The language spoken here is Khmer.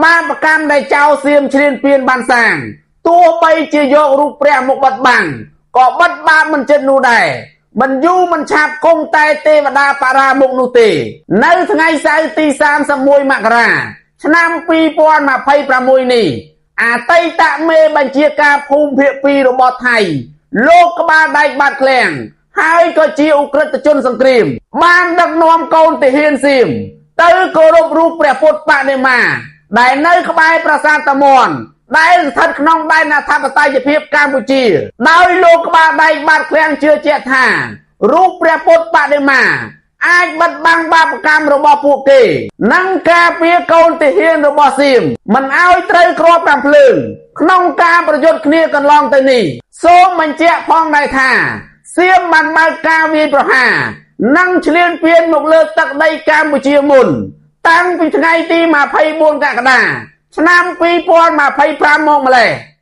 បាបកម្មដែលចៅសៀមឈ្លានពានបានសាងទោះបីជាយករូបព្រះមកបិទបាំងក៏បិទបាបមិនចិត្តនោះដែរមិនយូរមិនឆាប់គង់តែទេវតាបរាមុខនោះទេ នៅថ្ងៃសៅរ៍ទី31មករាឆ្នាំ2026នេះអតីតមេបញ្ជាការភូមិភាគ2របស់ថៃលោកក្បាលដែកបាត់ឃ្លាំងហើយក៏ជាឧក្រិដ្ឋជនសង្គ្រាម បានដឹកនាំកូនទាហានសៀមទៅគោរពរូបព្រះពុទ្ធបដិមា ដែលនៅក្បែរប្រាសាទតាមាន់ដែលស្ថិតក្នុងដែនអធិបតេយ្យភាពកម្ពុជា ដោយលោកក្បាលដែកបាត់ឃ្លាំងជឿជាក់ថារូបព្រះពុទ្ធបដិមា អាចបិទបាំងបាបកម្មរបស់ពួកគេ និងការពារកូនទាហានរបស់សៀមមិនឲ្យត្រូវគ្រាប់កាំភ្លើង ក្នុងការប្រយុទ្ធគ្នាកន្លងទៅនេះសូមបញ្ជាក់ផងដែរថា សៀមបានបើកការវាយប្រហារនិងឈ្លានពានមកលើទឹកដីកម្ពុជាមុន តាំងពីថ្ងៃទី24កក្កដាឆ្នាំ2025មកម្លេះ។